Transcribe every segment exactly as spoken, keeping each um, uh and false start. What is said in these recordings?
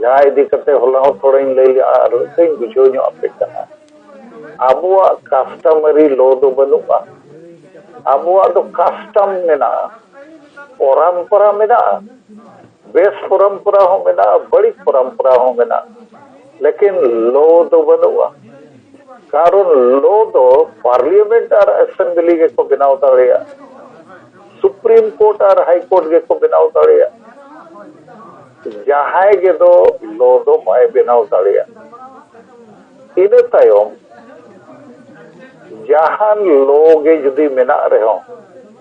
ᱡᱟᱦᱟᱸ ᱤᱫᱤ ᱠᱟᱛᱮ ᱦᱚᱞᱟ ᱦᱚᱸ ᱛᱷᱚᱲᱟᱧ ᱞᱟᱹᱭ ᱞᱮᱜᱼᱟ, ᱟᱨ ᱢᱤᱫᱴᱟᱝ ᱵᱩᱡᱷᱟᱹᱣ ᱧᱚᱜ ᱟᱯᱮ ᱠᱟᱱᱟ᱾ ᱟᱵᱚᱣᱟᱜ customary law ᱫᱚ ᱵᱟᱹᱱᱩᱜᱼᱟ᱾ ᱟᱵᱚᱣᱟᱜ ᱫᱚ custom ᱢᱮᱱᱟᱜᱼᱟ, ᱯᱚᱨᱚᱢᱯᱚᱨᱟ ᱢᱮᱱᱟᱜᱼᱟ, ᱵᱮᱥ ᱯᱚᱨᱚᱢᱯᱚᱨᱟ ᱦᱚᱸ ᱢᱮᱱᱟᱜᱼᱟ, ᱵᱟᱹᱲᱤᱡ ᱯᱚᱨᱚᱢᱯᱚᱨᱟ ᱦᱚᱸ ᱢᱮᱱᱟᱜᱼᱟ, ᱞᱮᱠᱤᱱ law ᱫᱚ ᱵᱟᱹᱱᱩᱜᱼᱟ᱾ ᱠᱟᱨᱚᱱ law ᱫᱚ parliament ᱟᱨ assembly ᱜᱮᱠᱚ ᱵᱮᱱᱟᱣ ᱫᱟᱲᱮᱭᱟᱜᱼᱟ, Supreme Court ᱟᱨ High Court ᱜᱮᱠᱚ ᱵᱮᱱᱟᱣ ᱫᱟᱲᱮᱭᱟᱜᱼᱟ᱾ ᱡᱟᱦᱟᱸᱭ ᱜᱮ ᱫᱚ law ᱫᱚ ᱵᱟᱭ ᱵᱮᱱᱟᱣ ᱫᱟᱲᱮᱭᱟᱜᱼᱟ᱾ ᱤᱱᱟᱹ ᱛᱟᱭᱚᱢ ᱡᱟᱦᱟᱱ law ᱜᱮ ᱡᱩᱫᱤ ᱢᱮᱱᱟᱜ ᱨᱮᱦᱚᱸ,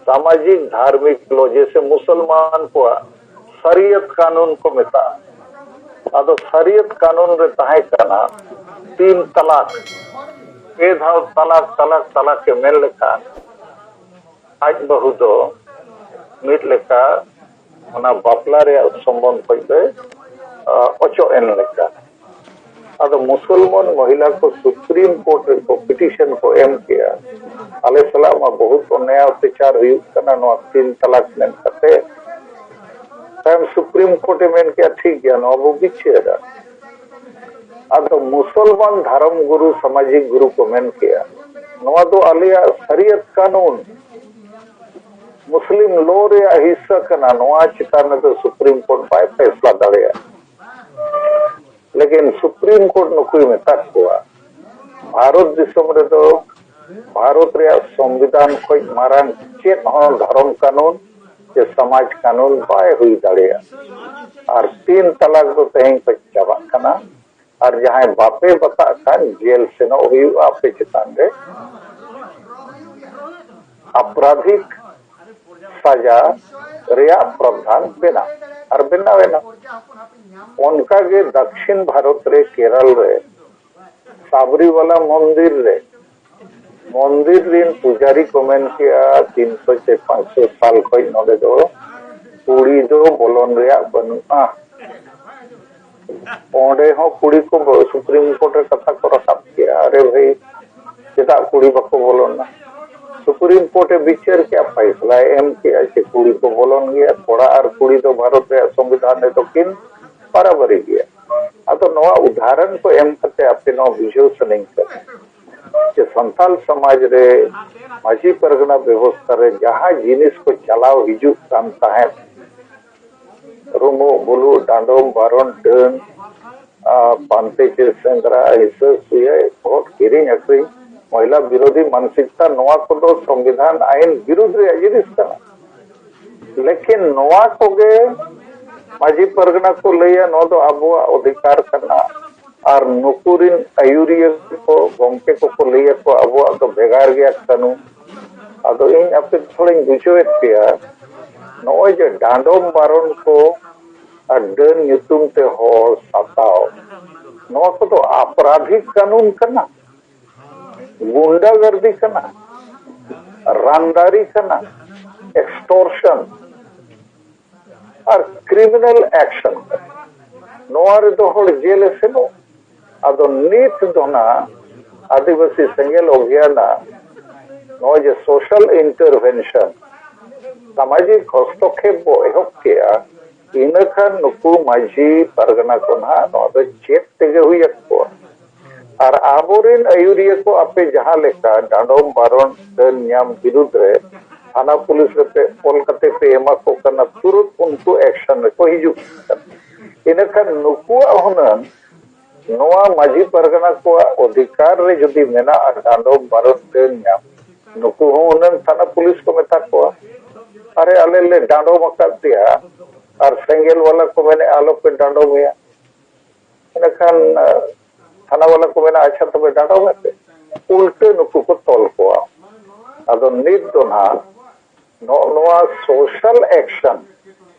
ᱥᱟᱢᱟᱡᱤᱠ ᱫᱷᱟᱨᱢᱤᱠ law, ᱡᱮᱭᱥᱮ ᱢᱩᱥᱚᱞᱢᱟᱱ ᱠᱚᱣᱟᱜ ᱥᱟᱨᱤᱭᱟᱛ ᱠᱟᱹᱱᱩᱱ ᱠᱚ ᱢᱮᱛᱟᱜᱼᱟ, ᱟᱫᱚ ᱥᱟᱨᱤᱭᱟᱛ ᱠᱟᱹᱱᱩᱱ ᱨᱮ ᱛᱟᱦᱮᱸ ᱠᱟᱱᱟ ᱛᱤᱱ ᱛᱟᱞᱟᱠ, ᱯᱮ ᱫᱷᱟᱣ ᱛᱟᱞᱟᱠ, ᱛᱟᱞᱟᱠ, ᱛᱟᱞᱟᱠ ᱮ ᱢᱮᱱ ᱞᱮᱠᱷᱟᱱ ᱟᱡ ᱵᱟᱹᱦᱩ ᱫᱚ ᱢᱤᱫ ᱞᱮᱠᱟ ᱚᱱᱟ ᱵᱟᱯᱞᱟ ᱨᱮᱭᱟᱜ ᱥᱚᱢᱵᱚᱱᱫᱷ ᱠᱷᱚᱱ ᱫᱚᱭ, ᱟ, ᱚᱪᱚᱜ ᱮᱱ ᱞᱮᱠᱟ᱾ ᱟᱫᱚ ᱢᱩᱥᱚᱞᱢᱟᱱ ᱢᱚᱦᱤᱞᱟ ᱠᱚ Supreme Court ᱨᱮᱠᱚ petition ᱠᱚ ᱮᱢ ᱠᱮᱜᱼᱟ, ᱟᱞᱮ ᱥᱟᱞᱟᱜ ᱢᱟ ᱵᱚᱦᱩᱛ ᱚᱱᱭᱟᱭ ᱚᱛᱛᱟᱪᱟᱨ ᱦᱩᱭᱩᱜ ᱠᱟᱱᱟ ᱱᱚᱣᱟ ᱛᱤᱱ ᱛᱟᱞᱟᱠ ᱢᱮᱱ ᱠᱟᱛᱮ᱾ ᱛᱟᱭᱚᱢ Supreme Court ᱮ ᱢᱮᱱ ᱠᱮᱜᱼᱟ, ᱴᱷᱤᱠ ᱜᱮᱭᱟ, ᱱᱚᱣᱟ ᱵᱚ ᱵᱤᱪᱟᱹᱨᱟ᱾ ᱟᱫᱚ ᱢᱩᱥᱚᱞᱢᱟᱱ ᱫᱷᱚᱨᱚᱢ ᱜᱩᱨᱩ, ᱥᱟᱢᱟᱡᱤᱠ ᱜᱩᱨᱩ ᱠᱚ ᱢᱮᱱ ᱠᱮᱜᱼᱟ, ᱱᱚᱣᱟ ᱫᱚ ᱟᱞᱮᱭᱟᱜ ᱥᱟᱨᱤᱭᱟᱛ ᱠᱟᱹᱱᱩᱱ, ᱢᱩᱥᱞᱤᱢ law ᱨᱮᱭᱟᱜ ᱦᱤᱥᱥᱟᱹ ᱠᱟᱱᱟ, ᱱᱚᱣᱟ ᱪᱮᱛᱟᱱ ᱨᱮᱫᱚ Supreme Court ᱵᱟᱭ ᱯᱷᱮᱥᱞᱟ ᱫᱟᱲᱮᱭᱟᱜᱼᱟ᱾ ᱞᱮᱠᱤᱱ Supreme Court ᱱᱩᱠᱩᱭ ᱢᱮᱛᱟᱫ ᱠᱚᱣᱟ, ᱵᱷᱟᱨᱚᱛ ᱫᱤᱥᱚᱢ ᱨᱮᱫᱚ ᱵᱷᱟᱨᱚᱛ ᱨᱮᱭᱟᱜ ᱥᱚᱝᱵᱤᱫᱷᱟᱱ ᱠᱷᱚᱱ ᱢᱟᱨᱟᱝ ᱪᱮᱫ ᱦᱚᱸ ᱫᱷᱚᱨᱚᱢ ᱠᱟᱹᱱᱩᱱ ᱥᱮ ᱥᱚᱢᱟᱡᱽ ᱠᱟᱹᱱᱩᱱ ᱵᱟᱭ ᱦᱩᱭ ᱫᱟᱲᱮᱭᱟᱜᱼᱟ᱾ ᱟᱨ ᱛᱤᱱ ᱛᱟᱞᱟᱠ ᱫᱚ ᱛᱮᱦᱮᱧ ᱠᱷᱚᱱ ᱪᱟᱵᱟᱜ ᱠᱟᱱᱟ᱾ ᱟᱨ ᱡᱟᱦᱟᱸᱭ ᱵᱟᱯᱮ ᱵᱟᱛᱟᱜ ᱠᱷᱟᱱ, ᱡᱮᱞ ᱥᱮᱱᱚᱜ ᱦᱩᱭᱩᱜᱼᱟ ᱟᱯᱮ ᱪᱮᱛᱟᱱ ᱨᱮ᱾ ᱟᱯᱨᱟᱫᱷᱤᱠ ᱥᱟᱡᱟ ᱨᱮᱭᱟᱜ ᱯᱨᱚᱵᱷᱟᱵᱽ ᱵᱮᱱᱟᱣ ᱟᱨ ᱵᱮᱱᱟᱣ ᱮᱱᱟ᱾ ᱚᱱᱠᱟᱜᱮ ᱫᱟᱠᱥᱤᱱ ᱵᱷᱟᱨᱚᱛ ᱨᱮ, ᱠᱮᱨᱟᱞ ᱨᱮ, ᱥᱟᱵᱨᱤᱣᱟᱞᱟ ᱢᱚᱱᱫᱤᱨ ᱨᱮ, ᱢᱚᱱᱫᱤᱨ ᱨᱤᱱ ᱯᱩᱡᱟᱨᱤ ᱠᱚ ᱢᱮᱱ ᱠᱮᱜᱼᱟ, ᱛᱤᱱᱥᱚ ᱪᱮ ᱯᱟᱸᱪᱥᱚ ᱥᱟᱞ ᱠᱷᱚᱱ ᱱᱚᱰᱮ ᱫᱚ ᱠᱩᱲᱤ ᱫᱚ ᱵᱚᱞᱚᱱ ᱨᱮᱭᱟᱜ ᱵᱟᱹᱱᱩᱜᱼᱟ᱾ ᱚᱸᱰᱮ ᱦᱚᱸ ᱠᱩᱲᱤ ᱠᱚ ᱥᱩᱯᱨᱤᱢ ᱠᱳᱨᱴ ᱨᱮ ᱠᱟᱛᱷᱟ ᱠᱚ ᱨᱟᱠᱟᱵ ᱠᱮᱜᱼᱟ, ᱟᱨᱮ ᱵᱷᱟᱹᱭ, ᱪᱮᱫᱟᱜ ᱠᱩᱲᱤ ᱵᱟᱠᱚ ᱵᱚᱞᱚᱱᱟ? ᱥᱩᱯᱨᱤᱢ ᱠᱳᱨᱴ ᱮ ᱵᱤᱪᱟᱹᱨ ᱠᱮᱜᱼᱟ, ᱯᱷᱟᱭᱥᱞᱟᱭ ᱮᱢ ᱠᱮᱜᱼᱟ ᱡᱮ ᱠᱩᱲᱤ ᱠᱚ ᱵᱚᱞᱚᱱ ᱜᱮᱭᱟ, ᱠᱚᱲᱟ ᱟᱨ ᱠᱩᱲᱤ ᱫᱚ ᱵᱷᱟᱨᱚᱛ ᱨᱮᱭᱟᱜ ᱥᱚᱝᱵᱤᱫᱷᱟᱱ ᱨᱮᱫᱚ ᱠᱤᱱ ᱵᱟᱨᱟᱵᱟᱨᱤ ᱜᱮᱭᱟ᱾ ᱟᱫᱚ ᱱᱚᱣᱟ ᱩᱫᱟᱦᱚᱨᱚᱱ ᱠᱚ ᱮᱢ ᱠᱟᱛᱮ ᱟᱯᱮ ᱱᱚᱣᱟ ᱵᱩᱡᱷᱟᱹᱣ ᱥᱟᱱᱟᱧ ᱠᱟᱱᱟ ᱡᱮ ᱥᱟᱱᱛᱟᱞ ᱥᱚᱢᱟᱡᱽ ᱨᱮ ᱢᱟᱹᱡᱷᱤ ᱯᱟᱨᱜᱟᱱᱟ ᱵᱮᱵᱚᱥᱛᱷᱟ ᱨᱮ ᱡᱟᱦᱟᱸ ᱡᱤᱱᱤᱥ ᱠᱚ ᱪᱟᱞᱟᱣ ᱦᱤᱡᱩᱜ ᱠᱟᱱ ᱛᱟᱦᱮᱸᱫ, ᱨᱩᱢᱩᱜ ᱵᱩᱞᱩᱜ, ᱰᱟᱸᱰᱚᱢ ᱵᱟᱨᱚᱱ, ᱰᱟᱹᱱ, ᱟᱨ ᱯᱟᱱᱛᱮ ᱪᱮ ᱥᱮᱸᱫᱽᱨᱟ, ᱦᱤᱥᱟᱹ ᱥᱩᱭᱟᱹ, ᱵᱷᱳᱴ ᱠᱤᱨᱤᱧ ᱟᱹᱠᱷᱨᱤᱧ, ᱢᱚᱦᱤᱞᱟ ᱵᱤᱨᱳᱫᱷᱤ ᱢᱟᱱᱥᱤᱠᱛᱟ, ᱱᱚᱣᱟ ᱠᱚᱫᱚ ᱥᱚᱝᱵᱤᱫᱷᱟᱱ ᱟᱹᱭᱤᱱ ᱵᱤᱨᱩᱫᱷ ᱨᱮᱭᱟᱜ ᱡᱤᱱᱤᱥ ᱠᱟᱱᱟ᱾ ᱞᱮᱠᱤᱱ ᱱᱚᱣᱟ ᱠᱚᱜᱮ ᱢᱟᱹᱡᱷᱤ ᱯᱟᱨᱜᱟᱱᱟ ᱠᱚ ᱞᱟᱹᱭᱟ, ᱱᱚᱣᱟ ᱫᱚ ᱟᱵᱚᱣᱟᱜ ᱚᱫᱷᱤᱠᱟᱨ ᱠᱟᱱᱟ᱾ ᱟᱨ ᱱᱩᱠᱩ ᱨᱤᱱ ᱟᱹᱭᱩᱨᱤᱭᱟᱹ ᱠᱚ, ᱜᱚᱢᱠᱮ ᱠᱚᱠᱚ ᱞᱟᱹᱭ ᱟᱠᱚ, ᱟᱵᱚᱣᱟᱜ ᱫᱚ ᱵᱷᱮᱜᱟᱨ ᱜᱮᱭᱟ ᱠᱟᱹᱱᱩᱱ᱾ ᱟᱫᱚ ᱤᱧ ᱟᱯᱮ ᱛᱷᱚᱲᱟᱧ ᱵᱩᱡᱷᱟᱹᱣᱮᱫ ᱯᱮᱭᱟ, ᱱᱚᱜᱼᱚᱭ ᱡᱮ ᱰᱟᱸᱰᱚᱢ ᱵᱟᱨᱚᱱ ᱠᱚ ᱟᱨ ᱰᱟᱹᱱ ᱧᱩᱛᱩᱢ ᱛᱮ ᱦᱚᱲ ᱥᱟᱛᱟᱣ, ᱱᱚᱣᱟ ᱠᱚᱫᱚ ᱟᱯᱨᱟᱫᱷᱤᱠ ᱠᱟᱹᱱᱩᱱ ᱠᱟᱱᱟ, ᱜᱩᱱᱰᱟᱜᱟᱨᱫᱤ ᱠᱟᱱᱟ, ᱨᱟᱱᱫᱟᱨᱤ ᱠᱟᱱᱟ, ᱮᱠᱥᱴᱚᱨᱥᱚᱱ ᱟᱨ ᱠᱨᱤᱢᱤᱱᱟᱞ ᱮᱠᱥᱚᱱ ᱠᱟᱱᱟ᱾ ᱱᱚᱣᱟ ᱨᱮᱫᱚ ᱦᱚᱲ ᱡᱮᱞᱮ ᱥᱮᱱᱚᱜ᱾ ᱟᱫᱚ ᱱᱤᱛ ᱫᱚ ᱱᱟᱜ ᱟᱹᱫᱤᱵᱟᱹᱥᱤ ᱥᱮᱸᱜᱮᱞ ᱚᱵᱷᱤᱭᱟᱱᱟᱜ ᱱᱚᱜᱼᱚᱭ ᱡᱮ ᱥᱳᱥᱟᱞ ᱤᱱᱴᱟᱨᱵᱷᱮᱱᱥᱚᱱ, ᱥᱟᱢᱟᱡᱤᱠ ᱦᱚᱥᱛᱚᱠᱷᱮᱯ ᱵᱚ ᱮᱦᱚᱵ ᱠᱮᱜᱼᱟ, ᱤᱱᱟᱹ ᱠᱷᱟᱱ ᱱᱩᱠᱩ ᱢᱟᱹᱡᱷᱤ ᱯᱟᱨᱜᱟᱱᱟ ᱠᱚ ᱱᱟᱦᱟᱜ ᱱᱚᱣᱟ ᱫᱚ ᱪᱮᱫ ᱛᱮᱜᱮ ᱦᱩᱭ ᱟᱠᱚᱣᱟ᱾ ᱟᱨ ᱟᱵᱚᱨᱮᱱ ᱟᱹᱭᱩᱨᱤᱭᱟᱹ ᱠᱚ ᱟᱯᱮ ᱡᱟᱦᱟᱸ ᱞᱮᱠᱟ ᱰᱟᱸᱰᱚᱢ ᱵᱟᱨᱚᱱ ᱰᱟᱹᱱ ᱧᱟᱢ ᱵᱤᱨᱩᱫᱽ ᱨᱮ ᱛᱷᱟᱱᱟ ᱯᱩᱞᱤᱥ ᱨᱮᱯᱮ ᱚᱞ ᱠᱟᱛᱮ ᱯᱮ ᱮᱢᱟ ᱠᱚ ᱠᱟᱱᱟ, ᱛᱩᱨᱩᱛ ᱩᱱᱠᱩ ᱮᱠᱥᱚᱱ ᱨᱮᱠᱚ ᱦᱤᱡᱩᱜ ᱠᱟᱱᱟ᱾ ᱤᱱᱟᱹᱠᱷᱟᱱ ᱱᱩᱠᱩᱣᱟᱜ ᱦᱩᱱᱟᱹᱝ ᱱᱚᱣᱟ ᱢᱟᱹᱡᱷᱤ ᱯᱟᱨᱜᱟᱱᱟ ᱠᱚᱣᱟᱜ ᱚᱫᱷᱤᱠᱟᱨ ᱨᱮ ᱡᱩᱫᱤ ᱢᱮᱱᱟᱜᱼᱟ ᱰᱟᱸᱰᱚᱢ ᱵᱟᱨᱚᱱ ᱰᱟᱹᱱ ᱧᱟᱢ, ᱱᱩᱠᱩ ᱦᱚᱸ ᱦᱩᱱᱟᱹᱝ ᱛᱷᱟᱱᱟ ᱯᱩᱞᱤᱥ ᱠᱚ ᱢᱮᱛᱟ ᱠᱚᱣᱟ, "ᱟᱨᱮ, ᱟᱞᱮ ᱞᱮ ᱰᱟᱸᱰᱚᱢ ᱟᱠᱟᱫ ᱯᱮᱭᱟ", ᱟᱨ ᱥᱮᱸᱜᱮᱞ ᱵᱟᱞᱟ ᱠᱚ ᱢᱮᱱᱮᱫᱼᱟ, "ᱟᱞᱚᱯᱮ ᱰᱟᱸᱰᱚᱢᱮᱭᱟ", ᱤᱱᱟᱹᱠᱷᱟᱱ ᱛᱷᱟᱱᱟ ᱵᱟᱞᱟ ᱠᱚ ᱢᱮᱱᱟ, "ᱟᱪᱪᱷᱟ, ᱛᱚᱵᱮ ᱰᱟᱸᱰᱚᱢᱮ ᱯᱮ", ᱩᱞᱴᱟᱹ ᱱᱩᱠᱩ ᱠᱚ ᱛᱚᱞ ᱠᱚᱣᱟ᱾ ᱟᱫᱚ ᱱᱤᱛ ᱫᱚ ᱱᱟᱦᱟᱜ ᱱᱚᱜᱼᱚ ᱱᱚᱣᱟ ᱥᱳᱥᱟᱞ ᱮᱠᱥᱚᱱ,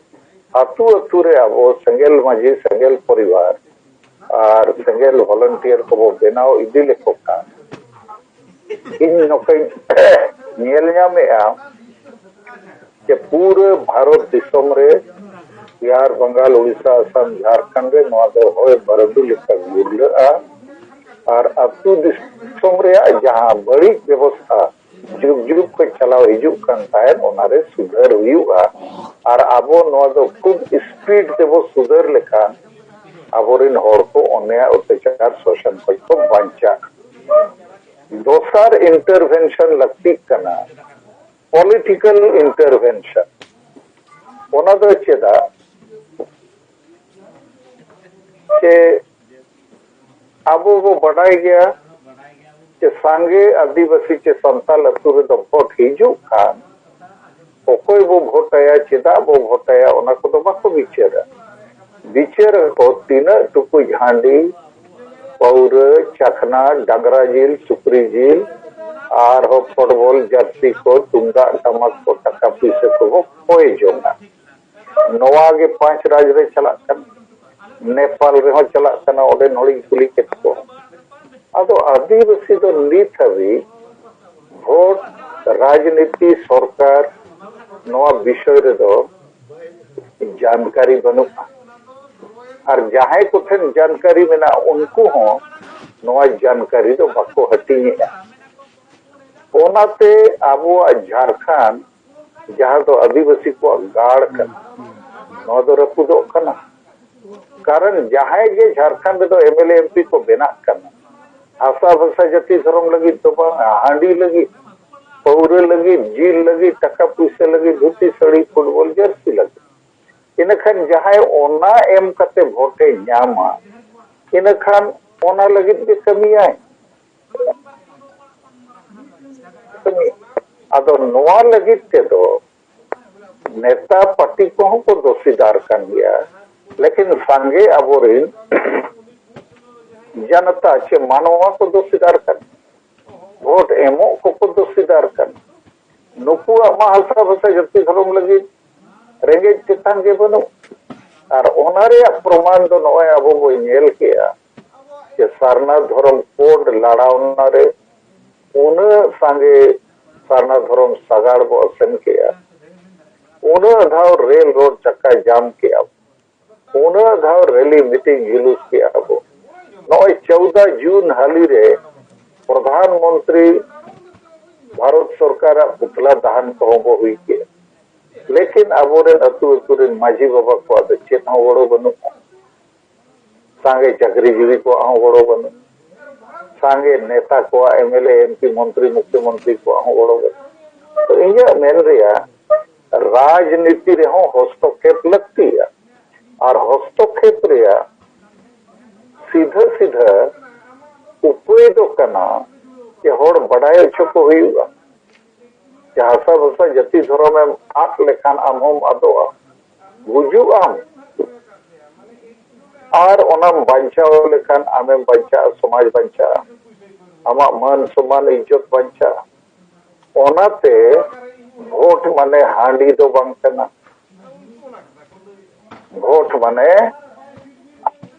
ᱟᱹᱛᱩ ᱟᱹᱛᱩ ᱨᱮ ᱟᱵᱚ ᱥᱮᱸᱜᱮᱞ ᱢᱟᱹᱡᱷᱤ, ᱥᱮᱸᱜᱮᱞ ᱯᱚᱨᱤᱵᱟᱨ ᱟᱨ ᱥᱮᱸᱜᱮᱞ ᱵᱷᱚᱞᱩᱱᱴᱤᱭᱟᱨ ᱠᱚᱵᱚ ᱵᱮᱱᱟᱣ ᱤᱫᱤ ᱞᱮᱠᱚ ᱠᱷᱟᱱ, ᱤᱧ ᱱᱚᱝᱠᱟᱧ ᱧᱮᱞ ᱧᱟᱢᱮᱜᱼᱟ ᱡᱮ ᱯᱩᱨᱟᱹ ᱵᱷᱟᱨᱚᱛ ᱫᱤᱥᱚᱢ ᱨᱮ, ᱵᱤᱦᱟᱨ, ᱵᱟᱝᱜᱟᱞ, ᱩᱲᱤᱥᱥᱟ, ᱟᱥᱟᱢ, ᱡᱷᱟᱲᱠᱷᱚᱸᱰ ᱨᱮ ᱱᱚᱣᱟ ᱫᱚ ᱦᱚᱭ ᱵᱟᱹᱨᱰᱩ ᱞᱮᱠᱟ ᱜᱩᱨᱞᱟᱹᱜᱼᱟ᱾ ᱟᱨ ᱟᱹᱛᱩ ᱫᱤᱥᱚᱢ ᱨᱮᱭᱟᱜ ᱡᱟᱦᱟᱸ ᱵᱟᱹᱲᱤᱡ ᱵᱮᱵᱚᱥᱛᱷᱟ ᱡᱩᱜᱽ ᱡᱩᱜᱽ ᱠᱷᱚᱱ ᱪᱟᱞᱟᱣ ᱦᱤᱡᱩᱜ ᱠᱟᱱ ᱛᱟᱦᱮᱸᱫ, ᱚᱱᱟᱨᱮ ᱥᱩᱫᱷᱟᱹᱨ ᱦᱩᱭᱩᱜᱼᱟ᱾ ᱟᱨ ᱟᱵᱚ ᱱᱚᱣᱟ ᱫᱚ ᱠᱷᱩᱵ ᱥᱯᱤᱰ ᱛᱮᱵᱚ ᱥᱩᱫᱷᱟᱹᱨ ᱞᱮᱠᱷᱟᱱ ᱟᱵᱚᱨᱮᱱ ᱦᱚᱲ ᱠᱚ ᱚᱱᱱᱭᱟᱭ ᱚᱛᱛᱟᱪᱟᱨ ᱥᱳᱥᱚᱱ ᱠᱷᱚᱱ ᱠᱚ ᱵᱟᱧᱪᱟᱜᱼᱟ᱾ ᱫᱚᱥᱟᱨ ᱤᱱᱴᱟᱨᱵᱷᱮᱱᱥᱚᱱ ᱞᱟᱹᱠᱛᱤᱜ ᱠᱟᱱᱟ, ᱯᱚᱞᱤᱴᱤᱠᱟᱞ ᱤᱱᱴᱟᱨᱵᱷᱮᱱᱥᱚᱱ᱾ ᱚᱱᱟ ᱫᱚ ᱪᱮᱫᱟᱜ ᱥᱮ ᱟᱵᱚ ᱵᱚ ᱵᱟᱰᱟᱭ ᱜᱮᱭᱟ ᱡᱮ ᱥᱟᱸᱜᱮ ᱟᱹᱫᱤᱵᱟᱹᱥᱤ ᱪᱮ ᱥᱟᱱᱛᱟᱞ ᱟᱹᱛᱩ ᱨᱮᱫᱚ ᱵᱷᱳᱴ ᱦᱤᱡᱩᱜ ᱠᱷᱟᱱ ᱚᱠᱚᱭ ᱵᱚ ᱵᱷᱳᱴ ᱟᱭᱟ, ᱪᱮᱫᱟᱜ ᱵᱚ ᱵᱷᱳᱴ ᱟᱭᱟ, ᱚᱱᱟ ᱠᱚᱫᱚ ᱵᱟᱠᱚ ᱵᱤᱪᱟᱹᱨᱟ᱾ ᱵᱤᱪᱟᱹᱨ ᱟᱠᱚ ᱛᱤᱱᱟᱹᱜ ᱴᱩᱠᱩᱡ ᱦᱟᱺᱰᱤ, ᱯᱟᱹᱣᱨᱟᱹ, ᱪᱟᱠᱷᱱᱟ, ᱰᱟᱝᱨᱟ ᱡᱤᱞ, ᱥᱩᱠᱨᱤ ᱡᱤᱞ, ᱟᱨᱦᱚᱸ ᱯᱷᱩᱴᱵᱚᱞ ᱡᱟᱹᱨᱥᱤ ᱠᱚ, ᱛᱩᱢᱫᱟᱜ ᱴᱟᱢᱟᱠ ᱠᱚ, ᱴᱟᱠᱟ ᱯᱩᱭᱥᱟᱹ ᱠᱚᱵᱚ ᱠᱚᱭ ᱡᱚᱝᱟ᱾ ᱱᱚᱣᱟ ᱜᱮ ᱯᱟᱸᱪ ᱨᱟᱡᱽ ᱨᱮ ᱪᱟᱞᱟᱜ ᱠᱟᱱᱟ, ᱱᱮᱯᱟᱞ ᱨᱮᱦᱚᱸ ᱪᱟᱞᱟᱜ ᱠᱟᱱᱟ, ᱚᱸᱰᱮᱱ ᱦᱚᱲᱤᱧ ᱠᱩᱞᱤ ᱠᱮᱫ ᱠᱚᱣᱟ᱾ ᱟᱫᱚ ᱟᱹᱫᱤᱵᱟᱹᱥᱤ ᱫᱚ ᱱᱤᱛ ᱦᱟᱹᱵᱤᱡ ᱵᱷᱳᱴ, ᱨᱟᱡᱽᱱᱤᱛᱤ, ᱥᱚᱨᱠᱟᱨ, ᱱᱚᱣᱟ ᱵᱤᱥᱚᱭ ᱨᱮᱫᱚ ᱡᱟᱱᱠᱟᱨᱤ ᱵᱟᱹᱱᱩᱜᱼᱟ᱾ ᱟᱨ ᱡᱟᱦᱟᱸᱭ ᱠᱚᱴᱷᱮᱱ ᱡᱟᱱᱠᱟᱨᱤ ᱢᱮᱱᱟᱜᱼᱟ, ᱩᱱᱠᱩ ᱦᱚᱸ ᱱᱚᱣᱟ ᱡᱟᱱᱠᱟᱨᱤ ᱫᱚ ᱵᱟᱠᱚ ᱦᱟᱹᱴᱤᱧᱮᱜᱼᱟ᱾ ᱚᱱᱟᱛᱮ ᱟᱵᱚᱣᱟᱜ ᱡᱷᱟᱲᱠᱷᱚᱸᱰ, ᱡᱟᱦᱟᱸ ᱫᱚ ᱟᱹᱫᱤᱵᱟᱹᱥᱤ ᱠᱚᱣᱟᱜ ᱜᱟᱲ ᱠᱟᱱᱟ, ᱱᱚᱣᱟ ᱫᱚ ᱨᱟᱹᱯᱩᱫᱚᱜ ᱠᱟᱱᱟ᱾ ᱠᱟᱨᱚᱱ ᱡᱟᱦᱟᱸᱭ ᱜᱮ ᱡᱷᱟᱲᱠᱷᱚᱸᱰ ᱨᱮᱫᱚ M L A, M P ᱠᱚ ᱵᱮᱱᱟᱜ ᱠᱟᱱᱟ, ᱦᱟᱥᱟ ᱵᱷᱟᱥᱟ ᱡᱟᱹᱛᱤ ᱫᱷᱚᱨᱚᱢ ᱞᱟᱹᱜᱤᱫ ᱫᱚ ᱵᱟᱝ, ᱦᱟᱺᱰᱤ ᱞᱟᱹᱜᱤᱫ, ᱯᱟᱹᱣᱨᱟᱹ ᱞᱟᱹᱜᱤᱫ, ᱡᱤᱞ ᱞᱟᱹᱜᱤᱫ, ᱴᱟᱠᱟ ᱯᱩᱭᱥᱟᱹ ᱞᱟᱹᱜᱤᱫ, ᱫᱷᱩᱛᱤ ᱥᱟᱹᱲᱤ, ᱯᱷᱩᱴᱵᱚᱞ ᱡᱟᱹᱨᱥᱤ ᱞᱟᱹᱜᱤᱫ᱾ ᱤᱱᱟᱹᱠᱷᱟᱱ ᱡᱟᱦᱟᱸᱭ ᱚᱱᱟ ᱮᱢ ᱠᱟᱛᱮ ᱵᱷᱳᱴᱮ ᱧᱟᱢᱟ, ᱤᱱᱟᱹᱠᱷᱟᱱ ᱚᱱᱟ ᱞᱟᱹᱜᱤᱫ ᱜᱮ ᱠᱟᱹᱢᱤᱭᱟᱭ᱾ ᱠᱟᱹᱢᱤ᱾ ᱟᱫᱚ ᱱᱚᱣᱟ ᱞᱟᱹᱜᱤᱫ ᱛᱮᱫᱚ ᱱᱮᱛᱟ ᱯᱟᱨᱴᱤ ᱠᱚᱦᱚᱸ ᱠᱚ ᱫᱳᱥᱤᱫᱟᱨ ᱠᱟᱱ ᱜᱮᱭᱟ, ᱞᱮᱠᱤᱱ ᱥᱟᱸᱜᱮ ᱟᱵᱚᱨᱮᱱ ᱡᱟᱱᱛᱟ ᱪᱮ ᱢᱟᱱᱣᱟ ᱠᱚ ᱫᱳᱥᱤᱫᱟᱨ ᱠᱟᱱ, ᱵᱷᱳᱴ ᱮᱢᱚᱜ ᱠᱚᱠᱚ ᱫᱳᱥᱤᱫᱟᱨ ᱠᱟᱱ᱾ ᱱᱩᱠᱩᱣᱟᱜ ᱢᱟ ᱦᱟᱥᱟ ᱵᱷᱟᱥᱟ ᱡᱟᱹᱛᱤ ᱫᱷᱚᱨᱚᱢ ᱞᱟᱹᱜᱤᱫ ᱨᱮᱸᱜᱮᱡ ᱛᱮᱛᱟᱝ ᱜᱮ ᱵᱟᱹᱱᱩᱜ᱾ ᱟᱨ ᱚᱱᱟ ᱨᱮᱭᱟᱜ ᱯᱨᱚᱢᱟᱱ ᱫᱚ ᱱᱚᱜᱼᱚᱭ ᱟᱵᱚ ᱵᱚ ᱧᱮᱞ ᱠᱮᱜᱼᱟ ᱡᱮ ᱥᱟᱨᱱᱟ ᱫᱷᱚᱨᱚᱢ ᱠᱳᱰ ᱞᱟᱲᱟᱣᱱᱟ ᱨᱮ ᱩᱱᱟᱹᱜ ᱥᱟᱸᱜᱮ ᱥᱟᱨᱱᱟ ᱫᱷᱚᱨᱚᱢ ᱥᱟᱜᱟᱲ ᱵᱚ ᱟᱥᱮᱱ ᱠᱮᱜᱼᱟ, ᱩᱱᱟᱹᱜ ᱫᱷᱟᱣ ᱨᱮᱞ ᱨᱳᱰ ᱪᱟᱠᱟ ᱡᱟᱢ ᱠᱮᱜᱼᱟ, ᱩᱱᱟᱹᱜ ᱫᱷᱟᱣ ᱨᱮᱞᱤ ᱢᱤᱴᱤᱝ ᱡᱩᱞᱩᱥ ᱠᱮᱜᱼᱟ ᱵᱚ᱾ ᱱᱚᱜᱼᱚᱭ ᱪᱳᱣᱫᱟ ᱡᱩᱱ ᱦᱟᱹᱞᱤ ᱨᱮ ᱯᱨᱚᱫᱷᱟᱱ ᱢᱚᱱᱛᱨᱤ ᱵᱷᱟᱨᱚᱛ ᱥᱚᱨᱠᱟᱨᱟᱜ ᱯᱩᱛᱞᱟ ᱫᱟᱦᱟᱱ ᱠᱚᱦᱚᱸ ᱵᱚ ᱦᱩᱭ ᱠᱮᱜᱼᱟ᱾ ᱞᱮᱠᱤᱱ ᱟᱵᱚᱨᱮᱱ ᱟᱹᱛᱩ ᱟᱹᱛᱩ ᱨᱮᱱ ᱢᱟᱹᱡᱷᱤ ᱵᱟᱵᱟ ᱠᱚᱣᱟᱜ ᱫᱚ ᱪᱮᱫ ᱦᱚᱸ ᱜᱚᱲᱚ ᱵᱟᱹᱱᱩᱜᱼᱟ᱾ ᱥᱟᱸᱜᱮ ᱪᱟᱹᱠᱨᱤᱡᱤᱵᱤ ᱠᱚᱣᱟᱜ ᱦᱚᱸ ᱜᱚᱲᱚ ᱵᱟᱹᱱᱩᱜ, ᱥᱟᱸᱜᱮ ᱱᱮᱛᱟ ᱠᱚᱣᱟᱜ, M L A, M P, ᱢᱚᱱᱛᱨᱤ, ᱢᱩᱠᱷᱭᱚᱢᱚᱱᱛᱨᱤ ᱠᱚᱣᱟᱜ ᱦᱚᱸ ᱜᱚᱲᱚ ᱵᱟᱹᱱᱩᱜ᱾ ᱛᱚ ᱤᱧᱟᱹᱜ ᱢᱮᱱ ᱨᱮᱭᱟᱜ, ᱨᱟᱡᱽᱱᱤᱛᱤ ᱨᱮᱦᱚᱸ ᱦᱚᱥᱛᱚᱠᱷᱮᱯ ᱞᱟᱹᱠᱛᱤᱭᱟ᱾ ᱟᱨ ᱦᱚᱥᱛᱚᱠᱷᱮᱯ ᱨᱮᱭᱟᱜ ᱥᱤᱫᱷᱟᱹ ᱥᱤᱫᱷᱟᱹ ᱩᱯᱟᱹᱭ ᱫᱚ ᱠᱟᱱᱟ ᱡᱮ ᱦᱚᱲ ᱵᱟᱰᱟᱭ ᱦᱚᱪᱚ ᱠᱚ ᱦᱩᱭᱩᱜᱼᱟ᱾ ᱡᱟᱦᱟᱸ ᱦᱟᱥᱟ ᱵᱷᱟᱥᱟ ᱡᱟᱹᱛᱤ ᱫᱷᱚᱨᱚᱢᱮᱢ ᱟᱫ ᱞᱮᱠᱷᱟᱱ ᱟᱢ ᱦᱚᱸᱢ ᱟᱫᱚᱜᱼᱟ, ᱜᱩᱡᱩᱜ ᱟᱢ᱾ ᱟᱨ ᱚᱱᱟᱢ ᱵᱟᱧᱪᱟᱣ ᱞᱮᱠᱷᱟᱱ ᱟᱢᱮᱢ ᱵᱟᱧᱪᱟᱜᱼᱟ, ᱥᱚᱢᱟᱡᱽ ᱵᱟᱧᱪᱟᱜᱼᱟ, ᱟᱢᱟᱜ ᱢᱟᱹᱱ ᱥᱚᱢᱢᱟᱱ ᱤᱡᱽᱡᱚᱛ ᱵᱟᱧᱪᱟᱜᱼᱟ᱾ ᱚᱱᱟᱛᱮ ᱵᱷᱳᱴ ᱢᱟᱱᱮ ᱦᱟᱺᱰᱤ ᱫᱚ ᱵᱟᱝ ᱠᱟᱱᱟ᱾ ᱵᱷᱳᱴ ᱢᱟᱱᱮ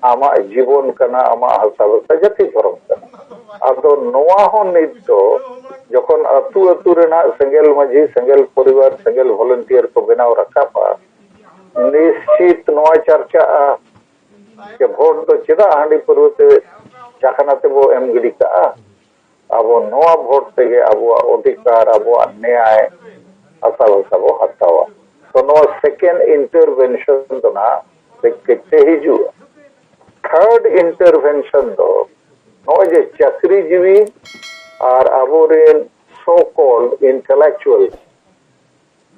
ᱟᱢᱟᱜ ᱡᱤᱵᱚᱱ ᱠᱟᱱᱟ, ᱟᱢᱟᱜ ᱦᱟᱥᱟ ᱵᱷᱟᱥᱟ ᱡᱟᱹᱛᱤ ᱫᱷᱚᱨᱚᱢ ᱠᱟᱱᱟ᱾ ᱟᱫᱚ ᱱᱚᱣᱟ ᱦᱚᱸ ᱱᱤᱛ ᱫᱚ ᱡᱚᱠᱷᱚᱱ ᱟᱹᱛᱩ ᱟᱹᱛᱩ ᱨᱮᱱᱟᱜ ᱥᱮᱸᱜᱮᱞ ᱢᱟᱹᱡᱷᱤ, ᱥᱮᱸᱜᱮᱞ ᱯᱚᱨᱤᱵᱟᱨ, ᱥᱮᱸᱜᱮᱞ ᱵᱷᱚᱞᱮᱱᱴᱤᱭᱟᱨ ᱠᱚ ᱵᱮᱱᱟᱣ ᱨᱟᱠᱟᱵᱼᱟ, ᱱᱤᱥᱪᱤᱛ ᱱᱚᱣᱟ ᱪᱟᱨᱪᱟᱜᱼᱟ ᱡᱮ ᱵᱷᱳᱴ ᱫᱚ ᱪᱮᱫᱟᱜ ᱦᱟᱺᱰᱤ ᱯᱟᱹᱨᱣᱟᱹ ᱛᱮ ᱪᱟᱠᱷᱱᱟ ᱛᱮᱵᱚ ᱮᱢ ᱜᱤᱰᱤ ᱠᱟᱜᱼᱟ? ᱟᱵᱚ ᱱᱚᱣᱟ ᱵᱷᱳᱴ ᱛᱮᱜᱮ ᱟᱵᱚᱣᱟᱜ ᱚᱫᱷᱤᱠᱟᱨ, ᱟᱵᱚᱣᱟᱜ ᱱᱮᱭᱟᱭ ᱟᱥᱟ ᱵᱷᱟᱥᱟ ᱵᱚ ᱦᱟᱛᱟᱣᱟ᱾ ᱛᱚ ᱱᱚᱣᱟ second intervention ᱫᱚ ᱱᱟᱦᱟᱜ ᱠᱟᱹᱡ ᱠᱟᱹᱡ ᱛᱮ ᱦᱤᱡᱩᱜᱼᱟ᱾ Third intervention ᱫᱚ ᱱᱚᱜᱼᱚᱭ ᱡᱮ ᱪᱟᱹᱠᱨᱤᱡᱤᱵᱤ ᱟᱨ ᱟᱵᱚᱨᱮᱱ so called intellectual,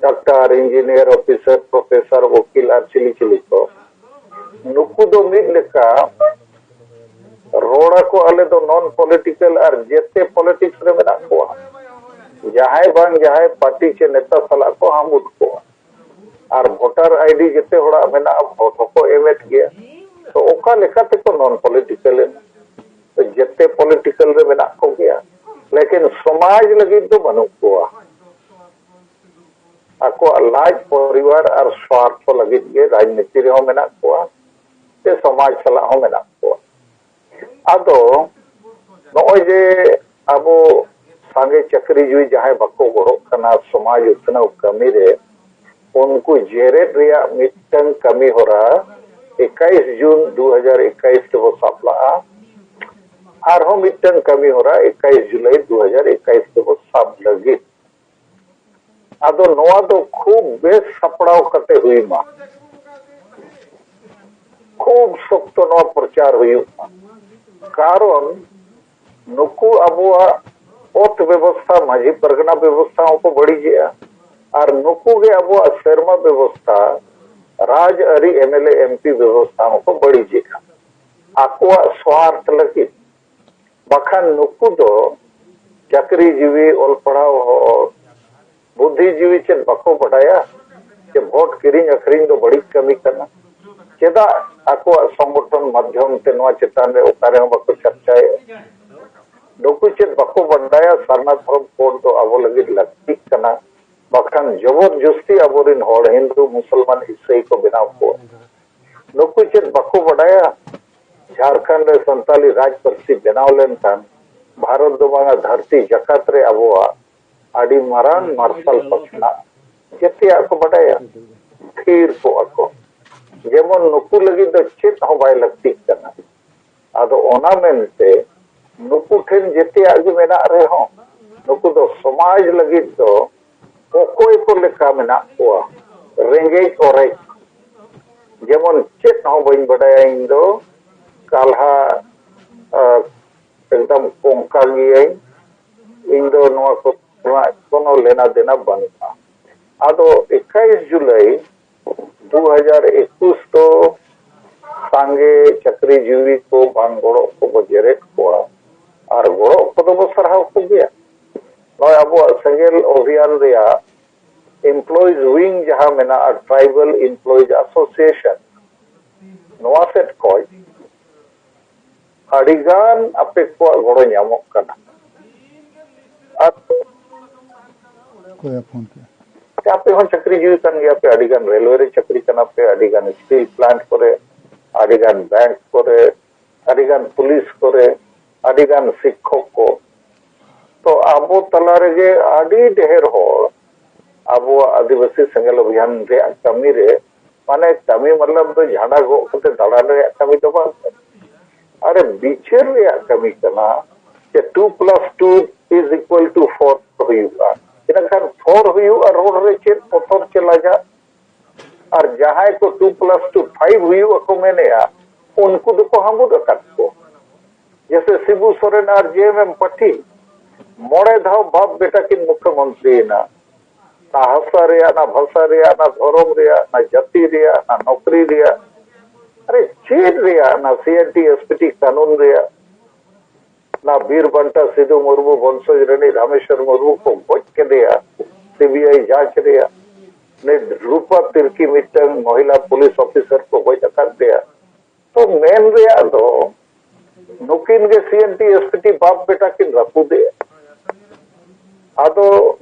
doctor, engineer, officer, professor, ᱩᱠᱤᱞ ᱟᱨ ᱪᱤᱞᱤ ᱪᱤᱞᱤ ᱠᱚ, ᱱᱩᱠᱩ ᱫᱚ ᱢᱤᱫ ᱞᱮᱠᱟ ᱨᱚᱲ ᱟᱠᱚ, ᱟᱞᱮ ᱫᱚ non political ᱟᱨ ᱡᱮᱛᱮ politics ᱨᱮ ᱢᱮᱱᱟᱜ ᱠᱚᱣᱟ᱾ ᱡᱟᱦᱟᱸᱭ ᱵᱟᱝ ᱡᱟᱦᱟᱸᱭ ᱯᱟᱨᱴᱤ ᱥᱮ ᱱᱮᱛᱟ ᱥᱟᱞᱟᱜ ᱠᱚ ᱦᱟᱢᱩᱫ ᱠᱚᱣᱟ᱾ ᱟᱨ ᱵᱷᱳᱴᱟᱨ ᱟᱭᱰᱤ ᱡᱮᱛᱮ ᱦᱚᱲᱟᱜ ᱢᱮᱱᱟᱜᱼᱟ, ᱵᱷᱳᱴ ᱦᱚᱸᱠᱚ ᱮᱢᱮᱫ ᱜᱮᱭᱟ᱾ ᱛᱚ ᱚᱠᱟ ᱞᱮᱠᱟ ᱛᱮᱠᱚ non political ᱮᱱᱟ? ᱛᱚ ᱡᱮᱛᱮ political ᱨᱮ ᱢᱮᱱᱟᱜ ᱠᱚᱜᱮᱭᱟ, ᱞᱮᱠᱤᱱ ᱥᱚᱢᱟᱡᱽ ᱞᱟᱹᱜᱤᱫ ᱫᱚ ᱵᱟᱹᱱᱩᱜ ᱠᱚᱣᱟ᱾ ᱟᱠᱚᱣᱟᱜ ᱞᱟᱡ, ᱯᱚᱨᱤᱵᱟᱨ ᱟᱨ ᱥᱣᱟᱨᱛᱷᱚ ᱞᱟᱹᱜᱤᱫ ᱜᱮ ᱨᱟᱡᱽᱱᱤᱛᱤ ᱨᱮᱦᱚᱸ ᱢᱮᱱᱟᱜ ᱠᱚᱣᱟ, ᱥᱮ ᱥᱚᱢᱟᱡᱽ ᱥᱟᱞᱟᱜ ᱦᱚᱸ ᱢᱮᱱᱟᱜ ᱠᱚᱣᱟ᱾ ᱟᱫᱚ ᱱᱚᱜᱼᱚᱭ ᱡᱮ ᱟᱵᱚ ᱥᱟᱸᱜᱮ ᱪᱟᱹᱠᱨᱤᱡᱤᱵᱤ ᱡᱟᱦᱟᱸᱭ ᱵᱟᱠᱚ ᱜᱚᱲᱚᱜ ᱠᱟᱱᱟ ᱥᱚᱢᱟᱡᱽ ᱩᱛᱱᱟᱹᱣ ᱠᱟᱹᱢᱤ ᱨᱮ, ᱩᱱᱠᱩ ᱡᱮᱨᱮᱫ ᱨᱮᱭᱟᱜ ᱢᱤᱫᱴᱟᱝ ᱠᱟᱹᱢᱤ ᱦᱚᱨᱟ ᱮᱠᱟᱭᱤᱥ ᱡᱩᱱ ᱫᱩ ᱦᱟᱡᱟᱨ ᱮᱠᱟᱭᱤᱥ ᱨᱮᱵᱚ ᱥᱟᱯᱲᱟᱜᱼᱟ᱾ ᱟᱨᱦᱚᱸ ᱢᱤᱫᱴᱟᱝ ᱠᱟᱹᱢᱤ ᱦᱚᱨᱟ ᱮᱠᱟᱭᱤᱥ ᱡᱩᱞᱟᱭ ᱫᱩ ᱦᱟᱡᱟᱨ ᱮᱠᱟᱭᱤᱥ ᱨᱮᱵᱚ ᱥᱟᱯ ᱞᱟᱹᱜᱤᱫ᱾ ᱟᱫᱚ ᱱᱚᱣᱟ ᱫᱚ ᱠᱷᱩᱵ ᱵᱮᱥ ᱥᱟᱯᱲᱟᱣ ᱠᱟᱛᱮ ᱦᱩᱭ ᱢᱟ, ᱠᱷᱩᱵ ᱥᱚᱠᱛᱚ ᱱᱚᱣᱟ ᱯᱨᱚᱪᱟᱨ ᱦᱩᱭᱩᱜᱼᱟ᱾ ᱠᱟᱨᱚᱱ ᱱᱩᱠᱩ ᱟᱵᱚᱣᱟᱜ ᱚᱛ ᱵᱮᱵᱚᱥᱛᱷᱟ, ᱢᱟᱹᱡᱷᱤ ᱯᱟᱨᱜᱟᱱᱟ ᱵᱮᱵᱚᱥᱛᱷᱟ ᱦᱚᱸᱠᱚ ᱵᱟᱹᱲᱤᱡᱮᱜᱼᱟ, ᱟᱨ ᱱᱩᱠᱩ ᱜᱮ ᱟᱵᱚᱣᱟᱜ ᱥᱮᱨᱢᱟ ᱵᱮᱵᱚᱥᱛᱷᱟ, ᱨᱟᱡᱽ ᱟᱹᱨᱤ, M L A, M P ᱵᱮᱵᱚᱥᱛᱷᱟ ᱦᱚᱸᱠᱚ ᱵᱟᱹᱲᱤᱡᱮᱜᱼᱟ ᱟᱠᱚᱣᱟᱜ ᱥᱣᱟᱨᱛᱷ ᱞᱟᱹᱜᱤᱫ᱾ ᱵᱟᱠᱷᱟᱱ ᱱᱩᱠᱩ ᱫᱚ ᱪᱟᱹᱠᱨᱤ ᱡᱤᱣᱤ, ᱚᱞ ᱯᱟᱲᱦᱟᱣ ᱦᱚᱲ, ᱵᱩᱫᱽᱫᱷᱤ ᱡᱤᱣᱤ ᱪᱮᱫ ᱵᱟᱠᱚ ᱵᱟᱰᱟᱭᱟ ᱡᱮ ᱵᱷᱳᱴ ᱠᱤᱨᱤᱧ ᱟᱹᱠᱷᱨᱤᱧ ᱫᱚ ᱵᱟᱹᱲᱤᱡ ᱠᱟᱹᱢᱤ ᱠᱟᱱᱟ? ᱪᱮᱫᱟᱜ ᱟᱠᱚᱣᱟᱜ ᱥᱚᱝᱜᱚᱴᱷᱚᱱ ᱢᱟᱫᱽᱫᱷᱚᱢ ᱛᱮ ᱱᱚᱣᱟ ᱪᱮᱛᱟᱱ ᱨᱮ ᱚᱠᱟ ᱨᱮᱦᱚᱸ ᱵᱟᱠᱚ ᱪᱟᱨᱪᱟᱭᱮᱫᱼᱟ? ᱱᱩᱠᱩ ᱪᱮᱫ ᱵᱟᱠᱚ ᱵᱟᱰᱟᱭᱟ ᱥᱟᱨᱱᱟ ᱫᱷᱚᱨᱚᱢ ᱠᱳᱰ ᱫᱚ ᱟᱵᱚ ᱞᱟᱹᱜᱤᱫ ᱞᱟᱹᱠᱛᱤᱜ ᱠᱟᱱᱟ? ᱵᱟᱠᱷᱟᱱ ᱡᱚᱵᱚᱨ ᱡᱚᱥᱛᱤ ᱟᱵᱚᱨᱮᱱ ᱦᱚᱲ ᱦᱤᱱᱫᱩ, ᱢᱩᱥᱚᱞᱢᱟᱱ, ᱤᱥᱟᱹᱭ ᱠᱚ ᱵᱮᱱᱟᱣ ᱠᱚᱣᱟ᱾ ᱱᱩᱠᱩ ᱪᱮᱫ ᱵᱟᱠᱚ ᱵᱟᱰᱟᱭᱟ? ᱡᱷᱟᱲᱠᱷᱚᱸᱰ ᱨᱮ ᱥᱟᱱᱛᱟᱞᱤ ᱨᱟᱡᱽ ᱯᱟᱹᱨᱥᱤ ᱵᱮᱱᱟᱣ ᱞᱮᱱᱠᱷᱟᱱ ᱵᱷᱟᱨᱚᱛ ᱫᱚ ᱵᱟᱝᱟ, ᱫᱷᱟᱹᱨᱛᱤ ᱡᱟᱠᱟᱛ ᱨᱮ ᱟᱵᱚᱣᱟᱜ ᱟᱹᱰᱤ ᱢᱟᱨᱟᱝ ᱢᱟᱨᱥᱟᱞ ᱯᱟᱥᱱᱟᱜ, ᱡᱮᱛᱮᱭᱟᱜ ᱠᱚ ᱵᱟᱰᱟᱭᱟ, ᱛᱷᱤᱨ ᱠᱚᱜᱼᱟ ᱠᱚ᱾ ᱡᱮᱢᱚᱱ ᱱᱩᱠᱩ ᱞᱟᱹᱜᱤᱫ ᱫᱚ ᱪᱮᱫ ᱦᱚᱸ ᱵᱟᱭ ᱞᱟᱹᱠᱛᱤᱜ ᱠᱟᱱᱟ᱾ ᱟᱫᱚ ᱚᱱᱟ ᱢᱮᱱᱛᱮ ᱱᱩᱠᱩ ᱴᱷᱮᱱ ᱡᱮᱛᱮᱭᱟᱜ ᱜᱮ ᱢᱮᱱᱟᱜ ᱨᱮᱦᱚᱸ, ᱱᱩᱠᱩ ᱫᱚ ᱥᱚᱢᱟᱡᱽ ᱞᱟᱹᱜᱤᱫ ᱫᱚ ᱚᱠᱚᱭ ᱠᱚ ᱞᱮᱠᱟ ᱢᱮᱱᱟᱜ ᱠᱚᱣᱟ, ᱨᱮᱸᱜᱮᱡ ᱚᱨᱮᱡ᱾ ᱡᱮᱢᱚᱱ ᱪᱮᱫ ᱦᱚᱸ ᱵᱟᱹᱧ ᱵᱟᱰᱟᱭᱟ ᱤᱧ ᱫᱚ, ᱠᱟᱞᱦᱟ, ᱟ, ᱮᱠᱫᱚᱢ ᱠᱚᱝᱠᱟ ᱜᱤᱭᱟᱹᱧ᱾ ᱤᱧ ᱫᱚ ᱱᱚᱣᱟ ᱠᱚ ᱥᱟᱞᱟᱜ ᱠᱳᱱᱳ ᱞᱮᱱᱟ ᱫᱮᱱᱟ ᱵᱟᱹᱱᱩᱜᱼᱟ᱾ ᱟᱫᱚ ᱮᱠᱟᱭᱤᱥ ᱡᱩᱞᱟᱭ ᱫᱩ ᱦᱟᱡᱟᱨ ᱮᱠᱩᱥ ᱫᱚ ᱥᱟᱸᱜᱮ ᱪᱟᱹᱠᱨᱤ ᱡᱤᱣᱤ ᱠᱚ ᱵᱟᱝ ᱜᱚᱲᱚᱜ ᱠᱚᱵᱚ ᱡᱮᱨᱮᱫ ᱠᱚᱣᱟ, ᱟᱨ ᱜᱚᱲᱚᱜ ᱠᱚᱫᱚ ᱵᱚ ᱥᱟᱨᱦᱟᱣ ᱠᱚᱜᱮᱭᱟ᱾ ᱱᱚᱜᱼᱚᱭ ᱟᱵᱚᱣᱟᱜ ᱥᱮᱸᱜᱮᱞ ᱚᱵᱷᱤᱭᱟᱱ ᱨᱮᱭᱟᱜ employees wing ᱡᱟᱦᱟᱸ ᱢᱮᱱᱟᱜᱼᱟ, Tribal Employees Association, ᱱᱚᱣᱟ ᱥᱮᱫ ᱠᱷᱚᱱ ᱟᱹᱰᱤᱜᱟᱱ ᱟᱯᱮ ᱠᱚᱣᱟᱜ ᱜᱚᱲᱚ ᱧᱟᱢᱚᱜ ᱠᱟᱱᱟ᱾ ᱟᱨ ᱚᱠᱚᱭᱟ ᱯᱷᱳᱱ ᱠᱮᱫᱟ? ᱟᱯᱮ ᱦᱚᱸ ᱪᱟᱹᱠᱨᱤ ᱡᱤᱣᱤ ᱠᱟᱱ ᱜᱮᱭᱟ ᱯᱮ, ᱟᱹᱰᱤᱜᱟᱱ ᱨᱮᱞᱣᱮ ᱨᱮ ᱪᱟᱹᱠᱨᱤ ᱠᱟᱱᱟ ᱯᱮ, ᱟᱹᱰᱤᱜᱟᱱ ᱥᱴᱤᱞ ᱯᱞᱟᱱᱴ ᱠᱚᱨᱮ, ᱟᱹᱰᱤᱜᱟᱱ ᱵᱮᱝᱠ ᱠᱚᱨᱮ, ᱟᱹᱰᱤᱜᱟᱱ ᱯᱩᱞᱤᱥ ᱠᱚᱨᱮ, ᱟᱹᱰᱤᱜᱟᱱ ᱥᱤᱠᱠᱷᱚᱠ ᱠᱚ᱾ ᱛᱚ ᱟᱵᱚ ᱛᱟᱞᱟ ᱨᱮᱜᱮ ᱟᱹᱰᱤ ᱰᱷᱮᱨ ᱦᱚᱲ ᱟᱵᱚᱣᱟᱜ ᱟᱹᱫᱤᱵᱟᱹᱥᱤ ᱥᱮᱸᱜᱮᱞ ᱚᱵᱷᱤᱭᱟᱱ ᱨᱮᱭᱟᱜ ᱠᱟᱹᱢᱤ ᱨᱮ, ᱢᱟᱱᱮ ᱠᱟᱹᱢᱤ ᱢᱚᱛᱞᱚᱵ ᱫᱚ ᱡᱷᱟᱸᱰᱟ ᱜᱚᱜ ᱠᱟᱛᱮ ᱫᱟᱬᱟᱱ ᱨᱮᱭᱟᱜ ᱠᱟᱹᱢᱤ ᱫᱚ ᱵᱟᱝ ᱠᱟᱱᱟ᱾ ᱟᱨᱮ ᱵᱤᱪᱟᱹᱨ ᱨᱮᱭᱟᱜ ᱠᱟᱹᱢᱤ ᱠᱟᱱᱟ ᱡᱮ two plus two is equal to four ᱦᱩᱭᱩᱜᱼᱟ᱾ ᱤᱱᱟᱹᱠᱷᱟᱱ ᱯᱷᱳᱨ ᱦᱩᱭᱩᱜᱼᱟ, ᱨᱳᱰ ᱨᱮ ᱪᱮᱫ ᱵᱚᱛᱚᱨ ᱪᱮ ᱞᱟᱡᱟᱜ? ᱟᱨ ᱡᱟᱦᱟᱸᱭ ᱠᱚ ᱴᱩ ᱯᱞᱟᱥ ᱴᱩ ᱯᱷᱟᱭᱤᱵᱷ ᱦᱩᱭᱩᱜ ᱟᱠᱚ ᱢᱮᱱᱮᱜᱼᱟ, ᱩᱱᱠᱩ ᱫᱚᱠᱚ ᱦᱟᱹᱵᱩᱫ ᱟᱠᱟᱫ ᱠᱚ᱾ ᱡᱮᱥᱮ ᱥᱤᱵᱩ ᱥᱚᱨᱮᱱ ᱟᱨ ᱡᱮ ᱮᱢ ᱮᱢ ᱯᱟᱹᱴᱷᱤ ᱢᱚᱬᱮ ᱫᱷᱟᱣ ᱵᱟᱯ ᱵᱮᱴᱟ ᱠᱤᱱ ᱢᱩᱠᱷᱭᱚᱢᱚᱱᱛᱨᱤᱭᱮᱱᱟ᱾ ᱱᱟ ᱦᱟᱥᱟ ᱨᱮᱭᱟᱜ, ᱱᱟ ᱵᱷᱟᱥᱟ ᱨᱮᱭᱟᱜ, ᱱᱟ ᱫᱷᱚᱨᱚᱢ ᱨᱮᱭᱟᱜ, ᱱᱟ ᱡᱟᱹᱛᱤ ᱨᱮᱭᱟᱜ, ᱱᱟ ᱱᱚᱠᱨᱤ ᱨᱮᱭᱟᱜ, ᱟᱨᱮ ᱪᱮᱫ ᱨᱮᱭᱟᱜ, ᱱᱟ ᱥᱤ N T S P T ᱠᱟᱹᱱᱩᱱ ᱨᱮᱭᱟᱜ, ᱱᱟ ᱵᱤᱨ ᱵᱟᱱᱴᱟ ᱥᱤᱫᱩ ᱢᱩᱨᱢᱩ ᱵᱚᱝᱥᱚᱡᱽ ᱨᱤᱱᱤᱡ ᱨᱟᱢᱮᱥᱣᱚᱨ ᱢᱩᱨᱢᱩ ᱠᱚ ᱜᱚᱡ ᱠᱮᱫᱮᱭᱟ ᱥᱤ ᱵᱤ ᱟᱭ ᱡᱟᱸᱪ ᱨᱮᱭᱟᱜ᱾ ᱱᱤᱛ ᱨᱩᱯᱟ ᱛᱤᱨᱠᱤ ᱢᱤᱫᱴᱟᱝ ᱢᱚᱦᱤᱞᱟ ᱯᱩᱞᱤᱥ ᱚᱯᱷᱤᱥᱟᱨ ᱠᱚ ᱜᱚᱡ ᱟᱠᱟᱫ ᱫᱮᱭᱟ᱾ ᱛᱚ ᱢᱮᱱ ᱨᱮᱭᱟᱜ ᱫᱚ ᱱᱩᱠᱤᱱ ᱜᱮ ᱥᱤ N T S P T ᱵᱟᱯ ᱵᱮᱴᱟ ᱠᱤᱱ ᱨᱟᱹᱯᱩᱫᱮᱜᱼᱟ᱾ ᱟᱫᱚ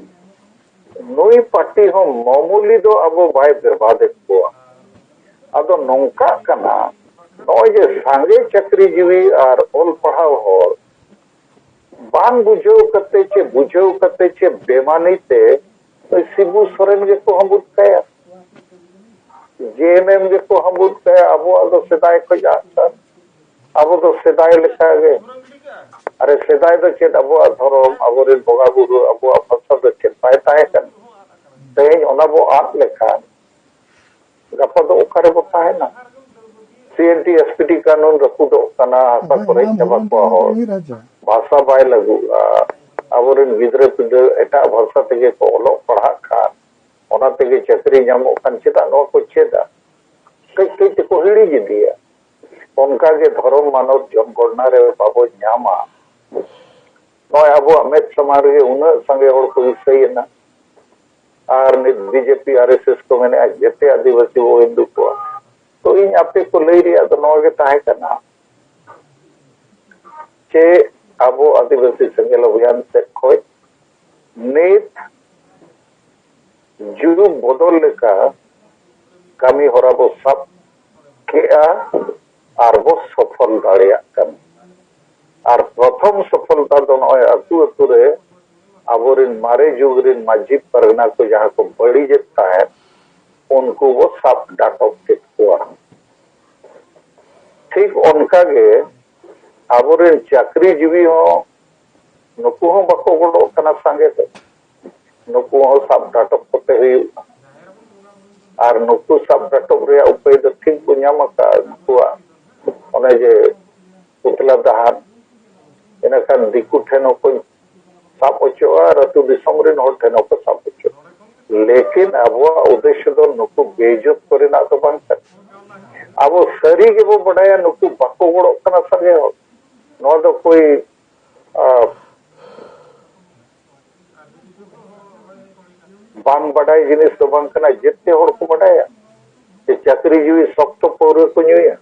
ᱱᱩᱭ ᱯᱟᱨᱴᱤ ᱦᱚᱸ ᱢᱟᱢᱩᱞᱤ ᱫᱚ ᱟᱵᱚ ᱵᱟᱭ ᱵᱮᱨᱵᱟᱫᱮᱫ ᱠᱚᱣᱟ᱾ ᱟᱫᱚ ᱱᱚᱝᱠᱟᱜ ᱠᱟᱱᱟ, ᱱᱚᱜᱼᱚᱭ ᱡᱮ ᱥᱟᱸᱜᱮ ᱪᱟᱹᱠᱨᱤᱡᱤᱵᱤ ᱟᱨ ᱚᱞ ᱯᱟᱲᱦᱟᱣ ᱦᱚᱲ ᱵᱟᱝ ᱵᱩᱡᱷᱟᱹᱣ ᱠᱟᱛᱮ ᱪᱮ ᱵᱩᱡᱷᱟᱹᱣ ᱠᱟᱛᱮ ᱪᱮ ᱵᱮᱢᱟᱱᱤ ᱛᱮ ᱱᱩᱭ ᱥᱤᱵᱩ ᱥᱚᱨᱮᱱ ᱜᱮᱠᱚ ᱦᱟᱹᱵᱩᱫ ᱠᱟᱭᱟ᱾ ᱡᱮ ᱮᱢ ᱮᱢ ᱜᱮᱠᱚ ᱦᱟᱹᱵᱩᱫ ᱠᱟᱭᱟ᱾ ᱟᱵᱚᱣᱟᱜ ᱫᱚ ᱥᱮᱫᱟᱭ ᱠᱷᱚᱱ ᱟᱫ ᱠᱟᱱ, ᱟᱵᱚ ᱫᱚ ᱥᱮᱫᱟᱭ ᱞᱮᱠᱟᱜᱮ᱾ ᱟᱨᱮ ᱥᱮᱫᱟᱭ ᱫᱚ ᱪᱮᱫ ᱟᱵᱚᱣᱟᱜ ᱫᱷᱚᱨᱚᱢ, ᱟᱵᱚᱨᱮᱱ ᱵᱚᱸᱜᱟ ᱵᱩᱨᱩ, ᱟᱵᱚᱣᱟᱜ ᱵᱷᱟᱥᱟ ᱫᱚ ᱪᱮᱫ ᱵᱟᱭ ᱛᱟᱦᱮᱸ ᱠᱟᱱᱟ? ᱛᱮᱦᱮᱧ ᱚᱱᱟ ᱵᱚ ᱟᱫ ᱞᱮᱠᱷᱟᱱ ᱜᱟᱯᱟ ᱫᱚ ᱚᱠᱟᱨᱮ ᱵᱚ ᱛᱟᱦᱮᱱᱟ? ᱥᱤ N T S P T ᱠᱟᱹᱱᱩᱱ ᱨᱟᱹᱯᱩᱫᱚᱜ ᱠᱟᱱᱟ, ᱦᱟᱥᱟ ᱠᱚ ᱨᱮᱡ ᱪᱟᱵᱟ ᱠᱚᱣᱟ ᱦᱚᱲ, ᱵᱷᱟᱥᱟ ᱵᱟᱭ ᱞᱟᱹᱜᱩᱜᱼᱟ, ᱟᱵᱚᱨᱮᱱ ᱜᱤᱫᱽᱨᱟᱹ ᱯᱤᱫᱽᱨᱟᱹ ᱮᱴᱟᱜ ᱵᱷᱟᱥᱟ ᱛᱮᱜᱮ ᱠᱚ ᱚᱞᱚᱜ ᱯᱟᱲᱦᱟᱜ ᱠᱟᱱ, ᱚᱱᱟ ᱛᱮᱜᱮ ᱪᱟᱹᱠᱨᱤ ᱧᱟᱢᱚᱜ ᱠᱟᱱ, ᱪᱮᱫᱟᱜ ᱱᱚᱣᱟ ᱠᱚ ᱪᱮᱫᱟ? ᱠᱟᱹᱡ ᱠᱟᱹᱡ ᱛᱮᱠᱚ ᱦᱤᱲᱤᱧ ᱤᱫᱤᱭᱟ᱾ ᱚᱱᱠᱟᱜᱮ ᱫᱷᱚᱨᱚᱢ ᱢᱟᱱᱚᱛ ᱡᱚᱱᱜᱚᱬᱱᱟ ᱨᱮ ᱵᱟᱵᱚ ᱧᱟᱢᱟ᱾ ᱱᱚᱜᱼᱚᱭ ᱟᱵᱚᱣᱟᱜ ᱢᱮᱫ ᱥᱟᱢᱟᱝ ᱨᱮᱜᱮ ᱩᱱᱟᱹᱜ ᱥᱟᱸᱜᱮ ᱦᱚᱲ ᱠᱚ ᱤᱥᱟᱹᱭᱮᱱᱟ, ᱟᱨ ᱱᱤᱛ B J P R S S ᱠᱚ ᱢᱮᱱᱮᱫᱼᱟ ᱡᱮᱛᱮ ᱟᱹᱫᱤᱵᱟᱹᱥᱤ ᱵᱚ ᱦᱤᱱᱫᱩ ᱠᱚᱣᱟ᱾ ᱛᱚ ᱤᱧ ᱟᱯᱮ ᱠᱚ ᱞᱟᱹᱭ ᱨᱮᱭᱟᱜ ᱫᱚ ᱱᱚᱣᱟ ᱜᱮ ᱛᱟᱦᱮᱸ ᱠᱟᱱᱟ ᱡᱮ ᱟᱵᱚ ᱟᱹᱫᱤᱵᱟᱹᱥᱤ ᱥᱮᱸᱜᱮᱞ ᱚᱵᱷᱤᱭᱟᱱ ᱥᱮᱫ ᱠᱷᱚᱱ ᱱᱤᱛ ᱡᱩᱜᱽ ᱵᱚᱫᱚᱞ ᱞᱮᱠᱟ ᱠᱟᱹᱢᱤ ᱦᱚᱨᱟ ᱵᱚ ᱥᱟᱵ ᱠᱮᱜᱼᱟ ᱟᱨ ᱵᱚ ᱥᱚᱯᱷᱚᱞ ᱫᱟᱲᱮᱭᱟᱜ ᱠᱟᱱᱟ᱾ ᱟᱨ ᱯᱨᱚᱛᱷᱚᱢ ᱥᱚᱯᱷᱚᱞᱛᱟ ᱫᱚ ᱱᱚᱜᱼᱚᱭ ᱟᱹᱛᱩ ᱟᱹᱛᱩ ᱨᱮ ᱟᱵᱚᱨᱮᱱ ᱢᱟᱨᱮ ᱡᱩᱜᱽ ᱨᱮᱱ ᱢᱟᱹᱡᱷᱤ ᱯᱟᱨᱜᱟᱱᱟ ᱠᱚ ᱡᱟᱦᱟᱸ ᱠᱚ ᱵᱟᱹᱲᱤᱡᱮᱫ ᱛᱟᱦᱮᱸᱫ, ᱩᱱᱠᱩ ᱵᱚ ᱥᱟᱵ ᱰᱟᱴᱚᱵ ᱠᱮᱫ ᱠᱚᱣᱟ᱾ ᱴᱷᱤᱠ ᱚᱱᱠᱟ ᱜᱮ ᱟᱵᱚᱨᱮᱱ ᱪᱟᱹᱠᱨᱤ ᱡᱤᱵᱤ ᱦᱚᱸ, ᱱᱩᱠᱩ ᱦᱚᱸ ᱵᱟᱠᱚ ᱜᱚᱲᱚᱜ ᱠᱟᱱᱟ ᱥᱟᱸᱜᱮ ᱛᱮ᱾ ᱱᱩᱠᱩ ᱦᱚᱸ ᱥᱟᱵ ᱰᱟᱴᱚᱵ ᱠᱚᱛᱮ ᱦᱩᱭᱩᱜᱼᱟ᱾ ᱟᱨ ᱱᱩᱠᱩ ᱥᱟᱵ ᱨᱟᱠᱟᱵ ᱨᱮᱭᱟᱜ ᱩᱯᱟᱹᱭ ᱫᱚ ᱴᱷᱤᱠ ᱵᱚ ᱧᱟᱢ ᱟᱠᱟᱫᱼᱟ᱾ ᱱᱩᱠᱩᱣᱟᱜ ᱚᱱᱮ ᱡᱮ ᱯᱩᱛᱞᱟ ᱫᱟᱦᱟᱱ, ᱤᱱᱟᱹᱠᱷᱟᱱ ᱫᱤᱠᱩ ᱴᱷᱮᱱ ᱦᱚᱸᱠᱚ ᱥᱟᱵ ᱦᱚᱪᱚᱜᱼᱟ ᱟᱨ ᱟᱹᱛᱩ ᱫᱤᱥᱚᱢ ᱨᱮᱱ ᱦᱚᱲ ᱴᱷᱮᱱ ᱦᱚᱸᱠᱚ ᱥᱟᱵ ᱦᱚᱪᱚᱜᱼᱟ᱾ ᱞᱮᱠᱤᱱ ᱟᱵᱚᱣᱟᱜ ᱩᱫᱽᱫᱮᱥᱥᱚ ᱫᱚ ᱱᱩᱠᱩ ᱵᱮᱤᱡᱽᱡᱚᱛ ᱠᱚᱨᱮᱱᱟᱜ ᱫᱚ ᱵᱟᱝ ᱠᱟᱱᱟ᱾ ᱟᱵᱚ ᱥᱟᱹᱨᱤ ᱜᱮᱵᱚ ᱵᱟᱰᱟᱭᱟ ᱱᱩᱠᱩ ᱵᱟᱠᱚ ᱜᱚᱲᱚᱜ ᱠᱟᱱᱟ ᱥᱟᱸᱜᱮ ᱦᱚᱲ᱾ ᱱᱚᱣᱟ ᱫᱚ ᱠᱳᱭ, ᱟ, ᱵᱟᱝ ᱵᱟᱰᱟᱭ ᱡᱤᱱᱤᱥ ᱫᱚ ᱵᱟᱝ ᱠᱟᱱᱟ, ᱡᱮᱛᱮ ᱦᱚᱲ ᱠᱚ ᱵᱟᱰᱟᱭᱟ ᱡᱮ ᱪᱟᱹᱠᱨᱤ ᱡᱤᱣᱤ ᱥᱚᱠᱛᱚ ᱯᱟᱹᱣᱨᱟᱹ ᱠᱚ ᱧᱩᱭᱟ᱾